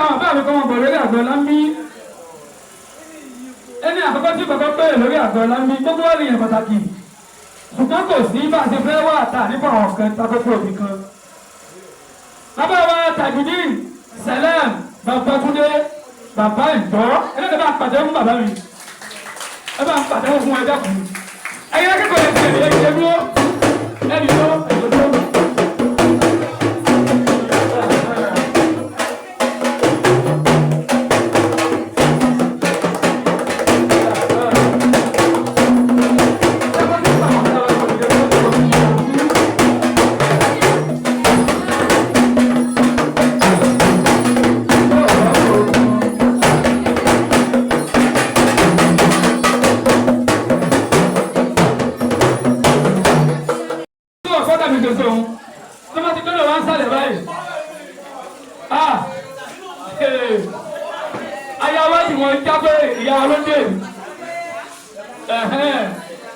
kí àwọn bàbá mi kọ́ wọn bọ̀ lórí àgọ́ lámbí. Ẹni àkọ́kọ́ tí bàbá bẹ̀rẹ̀ lórí àgọ́ lámbí gbogbo wà nìyẹn pàtàkì. Ṣùgbọ́n kò sí bá a ṣe fẹ́ wà tà nípa àwọn kan takókò òbí kan. Bàbá wa Tajudeen Salam Babátúndé bàbá ìgbọ́ ẹlẹ́dàá bá pàtẹ́ fún bàbá mi. Ẹ bá ń pàtẹ́ fún ẹja kù. Ẹ̀yin akẹ́kọ̀ọ́ yẹn ti ẹ̀dẹ̀ ẹ̀dẹ̀ dúró ẹ̀dẹ̀ dúró ẹ̀dẹ̀ dúró.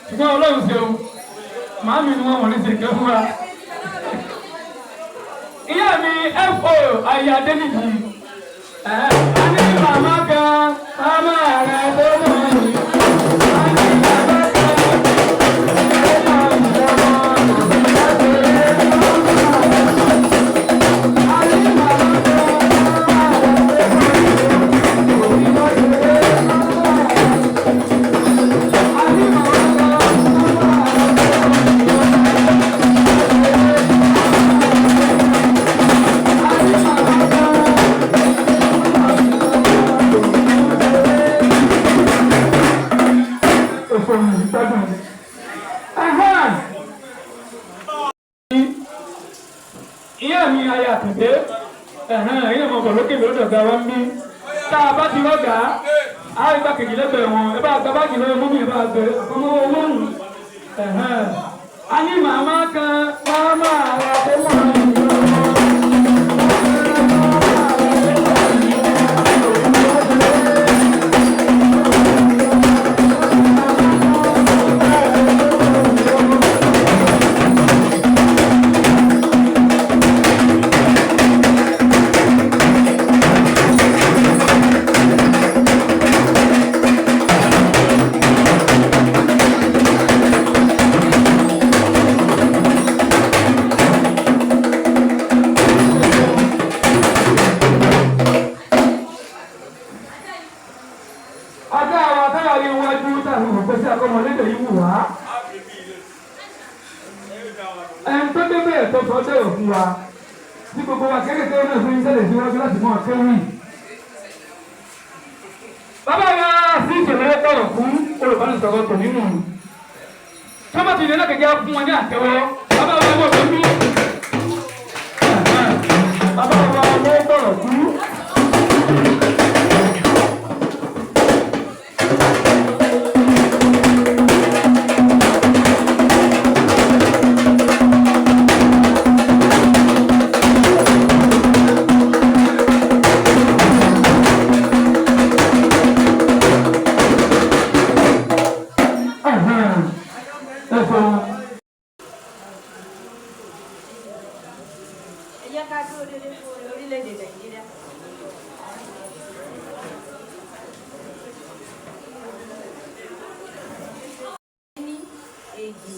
Ṣùgbọ́n Ọlọ́run ṣeun, màámi ni wọ́n wọ̀n ní ṣèké fún wa. Ìyá mi F.O. Aya Adéníjì, a ní màmá kan, màmá rẹ̀ tó mọ̀ ní. A ní bàbá kan, ó máa ń sọmọ, láti lé lọ́wọ́. A ní màmá kan, màmá rẹ̀ tó mọ̀ ní. Òbí lọ́dún lé lọ́wọ́. A ní màmá kan, màmá rẹ̀ tó mọ̀ ní. Ìyá mi ayé àtúndé, ẹ̀hán, ìyá ọmọ lókè lọ́dọ̀ ọ̀gá wa ń bí. Tá a bá ti rọ́gà, á rí gbàkejì lẹ́gbẹ̀ẹ́ wọn, ẹ bá gba báàgì lọ́wọ́ mú mi, ẹ bá gbé ọmọ owó nù. Ẹ̀hán. A ní màmá kan, màmá rẹ̀ tó mọ̀ ní ìlú. Ọjọ́ àwọn atáyàrí iwájú tàbí òpèsè àkọmọlédè yìí wù wá. Ẹni tó débẹ̀ tó sọ dẹ̀rọ̀ fún wa tí gbogbo wa kékeré náà fi ń ṣẹlẹ̀ síwájú láti mọ̀ kéwì. Bàbá wa sí ìṣẹ̀lẹ̀ tọ̀rọ̀ fún olùbánisọ̀rọ̀ tò nínú. Tọ́mọ̀tì ìdílé kẹ̀kẹ́ fún wọn ní àtẹ́wọ́. Bàbá wa mọ̀ tó ní. Bàbá wa ló tọ̀rọ̀ fún. Ẹ jẹ́ ká dúró déédéé fún orílẹ̀-èdè Nàìjíríà. Ní èjì,